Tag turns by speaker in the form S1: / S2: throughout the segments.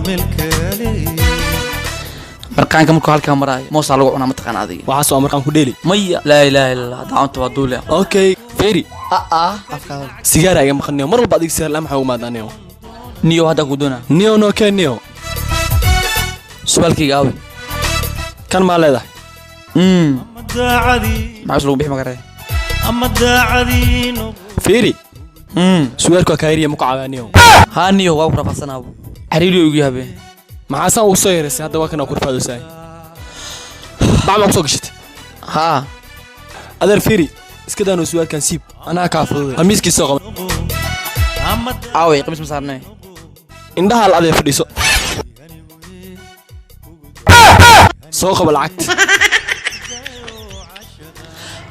S1: Meel kale.
S2: Marqaanka markuu halkaa maraayo, moosaa lagu cunaa, mataqaan adiga?
S3: Waxaas waa markaan ku dheeli.
S2: Maya, laa ilaaha illa Allah, haddaa cunta waa duulea.
S3: Okay, feri.
S2: Aa, afkaada.
S3: Sigaara iga maqan, niyo. Mar walba adiga sigaar la'aan maxaa ugu maaddaa, niyo?
S2: Niyo, haddaa ku doonaa.
S3: Niyo, no keen, niyo.
S2: Subaalkayga aawe?
S3: Kan maa leedahay?
S1: Daacadii.
S2: Maxaa is lagu bixi magaree?
S1: Ama daacadii noqo.
S3: Feri, sugaarku waa kaayriya, ma ku caawaa, niyo?
S2: Haa niyo, waa ku rafadsanaabo, cariiriyo igu yahabee.
S3: Maxaa saan ugu soo yaraysay? Hadda waa kana ku rafaadoosaay, bac maa kusoo gashatay?
S2: Haa.
S3: Adeer, feri, iska daano sugaarkan, siib, anaa kaa fududay. Khamiiskii soo qaba.
S1: Ama
S2: Aaway, qamiis ma saarnay.
S3: Indhaha al, adeer, fadhiiso, soo qaba lacagta.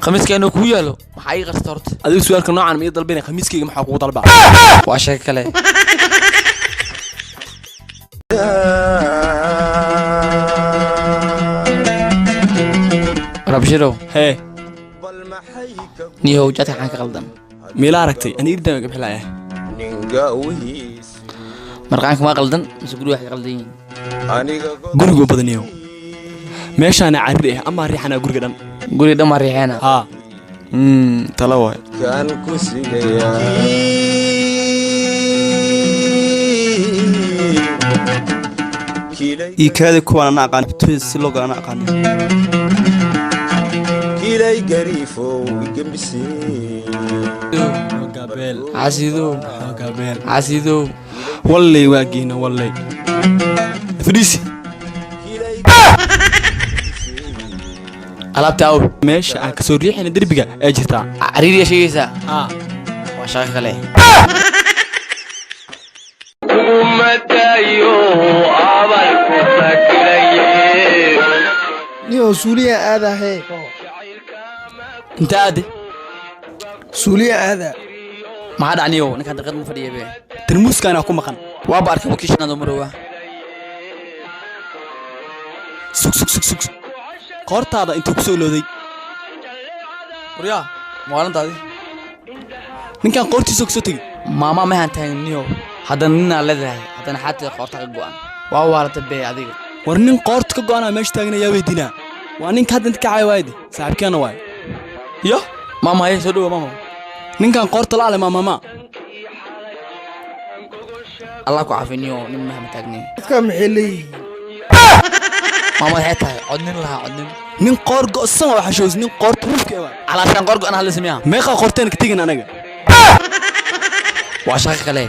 S2: Khamiiska inuu kuu yaalo maxaa ii qarsta horta?
S3: Adiga sugaarka noocan ma ii dalbina, khamiiskayga maxaa kugu dalbaa?
S2: Waa sheeko kale. Rabshirow.
S3: Hee.
S2: Niyow, jadka xaan ka qaldan?
S3: Miila aragtay ani irdan ga bixilaya.
S2: Marqaanka maa qaldan mise guriga wax ka qaldan yihiin?
S3: Gurigu badaniyo meeshaana carri ah ama riixanaa guriga dhan.
S2: Guriga dhan maa riixeena?
S3: Haa, tala waay.
S4: Iikaadi, kuwaan ana aqaan toys si loo galo, ana aqaan.
S2: Xasidow.
S3: Gabeel.
S2: Xasidow.
S3: Wallay waagiina, wallay fadhiisi.
S2: Alaabta aw?
S3: Meesha aan kasoo riixayna derbiga ee jirtaa.
S2: Cariiriya sheegaysaa?
S3: Haa.
S2: Waa shaqo kale.
S5: Niyo, suuliya aadahe.
S2: Inta aade?
S5: Suuliya aada.
S2: Maxaa dhac, niyow? Ninkaan daqiiq ma fadhiya be.
S3: Tarmuuskaanaa ku maqan.
S2: Waaba arkay wakiishanaad marowa.
S3: Sug, sug, sug, sug, qoortaada intuu ku soo looday.
S2: Waryaa, maalintaadi.
S3: Ninkaan qoortiisa kusoo tegey.
S2: Maama mahan taagin, niyow. Haddana ninaa leedahay, haddana xaatiga qoorta ka go'an waa waalata bee adiga.
S3: War nin qoorta ka go'anaa meesha taagan ayaa weydiinaa. Waa ninka hadda inta kacay waayde, saaxiibkeena waay.
S2: Yo maama, haye, soo dhawa, maama.
S3: Ninkan qoorta la ale maamama.
S2: Allah ku caafi, niyow, nin mahan taagnay.
S5: Dadka maxay leeyihiin?
S2: Maama, waxay tahay codnin lahaa, codnin.
S3: Nin qoor go'san waa xashoos, nin qoorta rufka waay.
S2: Calaashaan qoor go'an hadla sameeyaa.
S3: Meeqaa qoorteen ka tegin anaga?
S2: Waa shaqo kale.